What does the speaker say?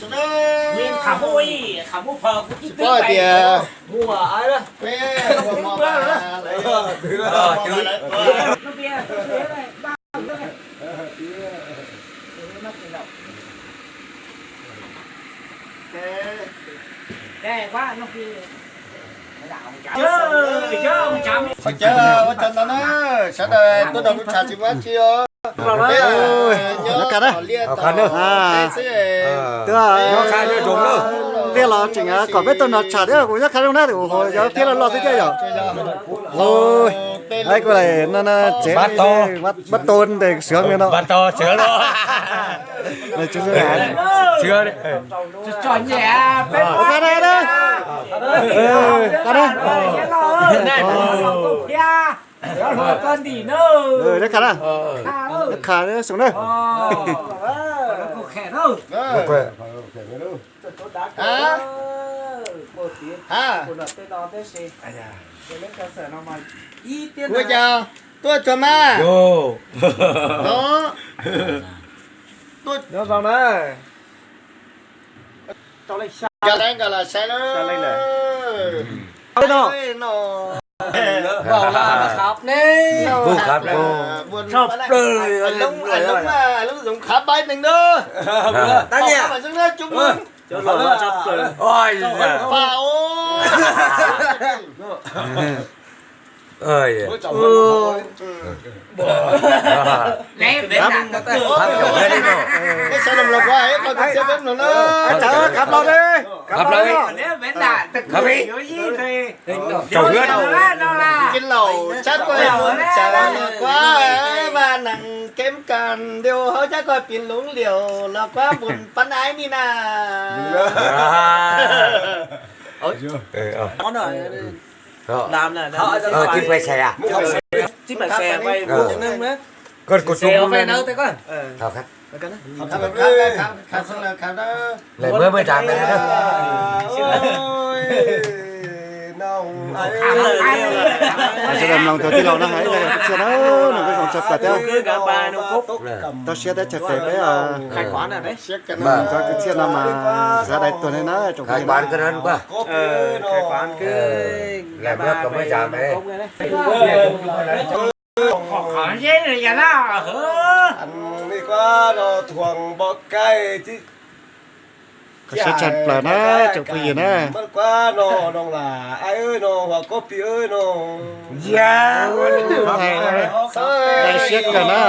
Nim tham muaj ib, tham muaj phawj kuv tsis paub hais tias muaj peb muaj mo mas lawv, qhov chaw ua tsaug ntau na, sawv daws tuaj nrog kuv tsham tsis muaj dab tsi os. Nyob qhov liaj tom teb xwb. Twb nyob qha zoo na, tiag los tseem kom peb tuaj nrog tsham thiab, kuv nyob qha zoo na, ua yog thiab los los xwb thiab yom. Ua, kuv no tsev vaj tau ntes sawv no. Neb kha na, neb kha xoo na. Ha, kuv cas tuaj tsuag mas. Nyob zoo na. Cov leej nkawd los saib lawm. Lub zoov khab pais neeg na. Khab los, khab los. Ces laus tsab koj mus tsav los kuab, vaj nees keeb kas ntiaj hauv tsab koj pis loob liaus los kuab npun pab naib ni na. Koj kuv tus lawm, muab muab tsa me na. Sawv daws mloog tau tij laug no hais ib txhia na, nws kuj zoo tshaj plaws thiab. Tau siab thiab tshaj plaws peb. Cov kwv txhiaj no mas xav dai tuag li na tsoom phooj ywg. Qhov siab tshaj plaws na tsoom phooj ywg na. Dai siab kawg na.